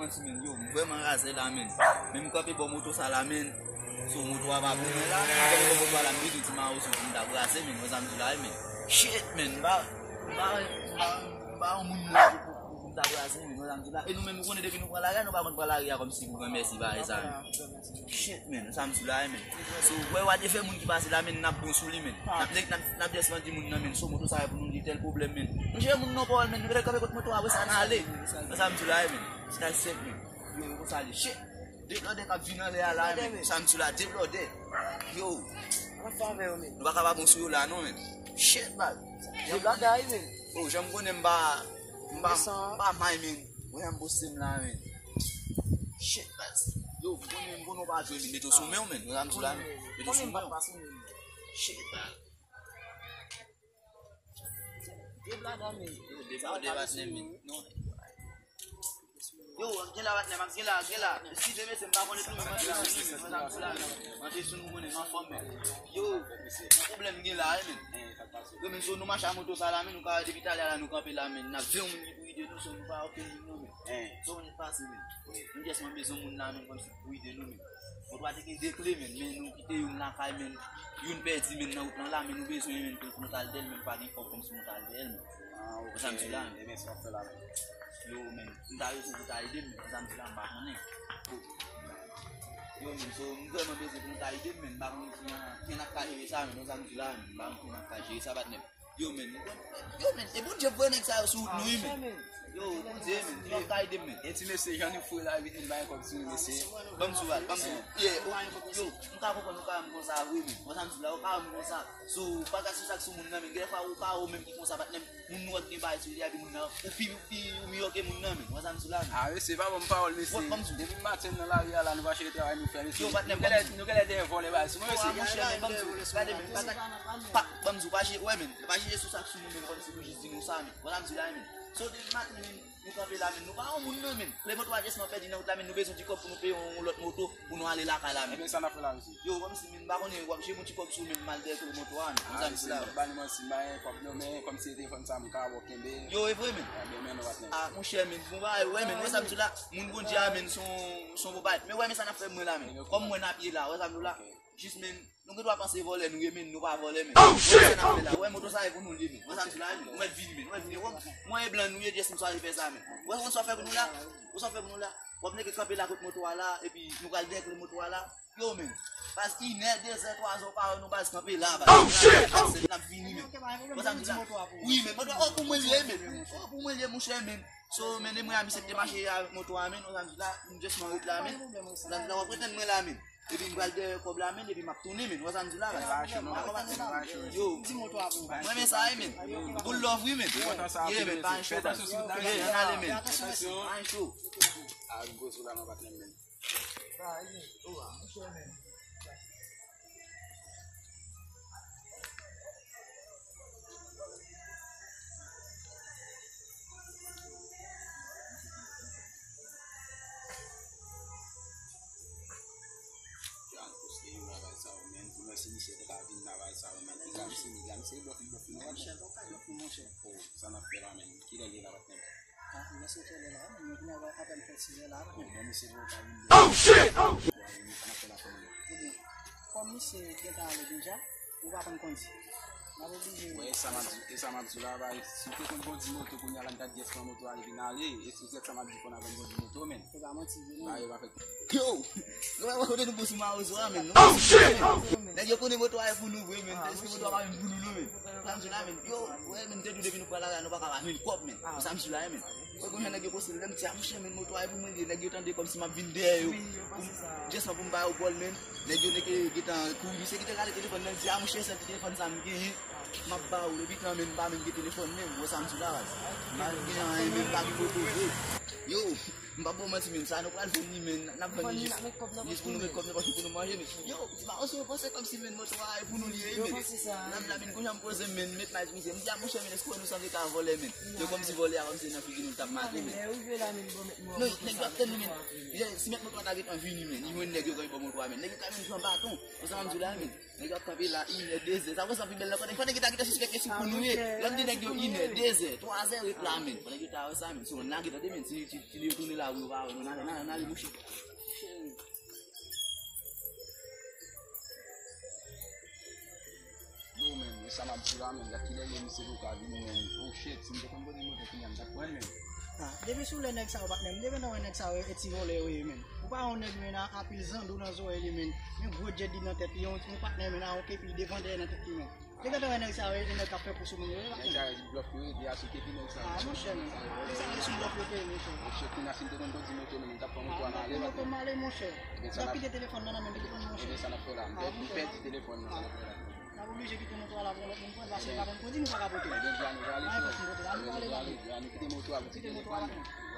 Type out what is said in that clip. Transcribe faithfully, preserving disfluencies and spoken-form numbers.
Manti, men, yo, m vrèman razè la, men. Men m kanpe bò moto sa la, men. So, moto a pa pou mwen la, men m kanpe bò moto a la, m bezwen ti mawozo pou m ta brase, men. Wè sa m di la, men. Shit, men. M pa, m pa, m pa, m pa yon moun la pou, pou, pou, pou m ta brase, men. Wè sa m di la. E nou menm, nou konnen depi nou pran lari a, nou pa konn pran lari a kòmsi pou granmèsi, bagay sa, men. Shit, men. Wè sa m di la, men. So, wè, w a te fè moun ki pase la, men, n ap bon sou li, men. N ap, n ap, n ap just mande moun nan, men. So, moto sa a pou nou, li tèl pwoblèm, men. Nou jere moun nan pawòl, men. Nou mete kanpe kot moto a, apre sa, n ale. Wè sa m di la, men. Sky Sep, men. Yo, yo konsa li. Shit. Deblòdè k ap vin anlè a la, men. Sa m di la, deblòdè. Yo. Ann ap fè avè yo, men. Nou pa ka pa bon sou yo la, non, men. Shit, baz. Deblòdè, men. Oh, jan m konnen m pa, m pa, m pa may, men. Mwen, m poste m la, men. Shit, baz. Yo, m konnen, m konnen w pa jwe, men. Mete w sou men w, men. Wè sa m di la, men. Mete w sou men w. Shit, baz. Deblòdè, men. Yo, deblòdè, patnè, men. Non. Yo, gen la, patnè, m ap gen la, gen la. Eskize, mesye, m pa konnen tou, men m antre sou nou, men, m antre sou nou, konnen, m anfòm, men. Yo, pwoblèm gen la, wi, men. Yo, men, so, nou mache a moto sa la, men, nou ka wè depi talè a la, nou kanpe la, men. N ap ven yon moun ki pou ede nou, so, nou pa okenn moun, non, men. So, nou pase, men. Nou just bezwen moun la, men, kòmsi pou ede nou, men. Moto a te gen de kle, men, men nou kite youn lakay, men. Youn pèdi, men, nan wout lan la, men nou bezwen, men, pou nou t al dèyè l, men, nou pa gen kòb kòmsi nou t al dèyè l, men. Ah, ok. Wè sa m di la, men. E men sa w ap fè la, men. Yo, men, m ta resi pou ta ede m, men, wè sa m di la, m pa konnen. Yo, men, so, m vrèman bezwen pou nou ta ede m, men, m pa konnen kijan, kijan n ap ka jere sa, men, wè sa m di la, men, m pa konnen kijan n ap ka jere sa, patnè m. Yo, men, yo, men, e Bondye voye nèg sa yo sou wout nou, wi, men. Yo, Bondye, men, ki w ap ka ede m, men. E ti mesye, jan nou fou la, vin bay kòb sou li, mesye. Ban m sou, ban m sou. Yeah, oh, yo, m ka konprann ou ka wè m konsa vre, men. Wè sa m di la, ou ka wè m konsa. So, pa ka sou sa k sou moun nan, men. Gen fwa ou ka wè ou menm ki konsa, patnè m. Moun nou wè k gen bagay sou li a, epi moun nan, ou pi, ou pi, ou miyò ke moun nan, men. Wè sa m di la, men. Ah, mesye, pa ban m pawòl, mesye. Wè, ban m sou. Depi maten nan lari a la, nou pa chèche travay nou fè, mesye. Yo, patnè m, ban m sou. Nou genlè te vòlè bagay sou mwen, mesye. Yo, patnè m, gade, men, gade, men, pa, pa, ban m sou, pa chèche, wè, men. Pa chèche sou sa k sou nou, men, kòmsi pou jis di nou sa, men. Wè sa m di la, men. So, depi maten, men, nou kanpe la, men. Nou pa yon moun, non, men. Kle moto a just pèdi nan wout la, men. Nou bezwen ti kòb pou nou peye yon, yon lòt moto, pou nou ale lakay la, men. Ebyen, sa n ap fè la, mesye? Yo, kòmsi, men, m pa konnen, w ap jere yon ti kòb sou men m al dèyè kle moto a, men. Wè sa m di la. Ba li manti, m pa gen kòb, non, men kòmsi se telefòn sa, m ka wè w kenbe. Yo, e vre, men. Ebyen, men, nou patnè. Ah, monchè, men, bon bagay, wè, men. Wè sa m di la, moun Bondye a, men, se yon, se yon bon bagay. Men, wè, men sa n ap fè mwen la, men. Kòm mwen n ap ye la, wè sa m di la. Ok. Jis, men, nou gen dwa panse vòlè nou ye, men, nou pa vòlè, men. Oh, shit! Wè sa n ap fè la. Wè, moto sa e pou nou li ye, men. Wè sa m di la, men. Ou mèt vini, men. Ou mèt vini. Wè, mwen e blan nou ye, just m swazi fè sa, men. Wè, ou konn sa w fè pou nou la? Ou konn sa w fè pou nou la? W ap nèk kanpe la kot moto a la, epi nou pral dèyè kle moto a la. Yo, men. Pas inè, dezè, twazè, ou pa wè nou baz kanpe la, baz. Oh, shit! N ap vini, men. Wè sa m di la? Wi, men. Moto, oh, pou mwen li ye, men. Oh, pou mwen li ye, monchè, men. So, men, e mwen a misye k te mache avèk moto a, men. Wè sa m di la? M just nan wout la, men. Wè sa m di la? W ap retenn mwen la, men. Epi m pral dèyè kòb la, men, epi m ap tounen, men. Wè sa m di la, baz? Yo, mwen renmen sa, wi, men. Boul love, wi, men. Yeah, men, pa gen cho, baz. Yeah, ann ale, men. Pa gen cho. Jan poste yo la bagay sa yo, men. Pou mwen, si misye te ka vin la bagay sa yo, men. Piga misye, piga misye, blòf li, blòf li, non, patnè. Blòf li, monchè. Oh, sa n ap fè la, men. Kilè l ye la, patnè? Ah, lè se kèlè la, men kounye a apèn fè sizè la, men. Bon, misye pou ta vin. Oh, shit! Bon, sa n ap fè la, patnè. Ebyen, kòm misye gentan ale deja, ou pa konn kondi. N ap oblije. Wè, e sa m ap di, e sa m ap di la, bay, si w te konn kondi moto, kounye a la, m ta di, èske moto a vin ale, e si w di sa m ap di, fò n aprann kondi moto, men. Se pa manti, non. Bay, yo pa fè. Yo! Nou pa konnen nou bon sou mawozo a, men. Oh, shit! Nèg yo konnen moto a e pou nou vre, men. Èske moto a pa menm pou nou, non, men? Sa m di la, men. Yo, wè, men, te di depi nou pran lari a, nou pa ka pa jwenn kòb, men. Sa m di la, men. Wè, kounye a nèg yo poste, lè m di, a, monchè, men, moto a e pou mwen li ye. Nèg yo tande kòmsi m ap vin dèyè yo. Wi, yo panse sa. Just pou m ba yo bòl, men. Nèg yo nèk gentan kouri. Se kite gade telefòn nan, di, a, monchè, sèl ti telefòn sa m genyen. M ap ba ou, depi tan, men, m pa menm gen telefòn, men. Wè sa m di la, baz. M pa gen anyen, men, m pa gen moto vre. Yo, m p ap ba w manti, men, sa nou pral vann li, men, n ap vann li jis, jis pou nou met kòb nan pòch pou nou manje, men. Yo, ti mawozo yo panse kòmsi, men, moto a e pou nou li ye, men. Yo panse sa. Lè m la, men, kounye a m poze m, men, m met may sou misye. M di, a, monchè, men, èske w wè nou sanble ka vòlè, men? Yo kòmsi vòlè a, kòmsi nan figi nou l t ap make, men. Non, nèg yo ap tann nou, men. Si mèt moto a ta gentan vini, men, li jwenn nèg yo k ap bò moto a, men. Nèg yo ka menm pran baton. Wè sa m di la, men. Nèg yo ap kanpe la, inè, dezè. Sa fè sa pi bèl nan, fò nèg yo ta gentan sispèk se sou kou nou ye. Lè m di nèg yo inè, dezè, twazè ret la, men. Fò nèg yo ta wè sa, men. Si w lage, tande, men. Si, si, si yo tounen la, Nou pa wè, nou n ale, n ale, n ale, monchè. Yo, men, men sa m ap di la, men, gad kilè lè misye poko vini, men. Oh shit, si m te konn kote moto kounya, m t ap pran l, men. Ah, depi sou lè nèg sa yo, patnè, m te gentan wè nèg sa yo e ti vòlè yo ye, men. Ou pa wè yon nèg, men, a, anpil zando nan zòrèy li, men. Men gwo djèd li nan tèt li, yon, yon patnè, men, a yon kepi devan dèyè nan tèt li, men. Te gentan wè nèg sa yo, e nèg k ap fè pou sou moun yo, e, patnè. Nèg sa yo di blòf yo ye, di a sou kepi nèg sa yo. Ah, monchè, men. Nèg sa yo sou blòf yo peye, monchè. Monchè, kounya si m te konn kondi moto, men, m t ap pran moto a m ale, patnè. Ah, moto m ale, monchè. Ebyen, sa n ap, kite telefòn nan nan men m, telefòn, monchè. Ebyen, sa n ap fè la. M pèdi telefòn nan, sa n ap fè la. N ap oblije kite moto a la pou yon lòt moun pran l, paske l pa konn kondi, nou pa ka pote l. Ebyen, di a nou prale, frè. Ebyen, nou prale, nou kite moto a pou ti telefòn.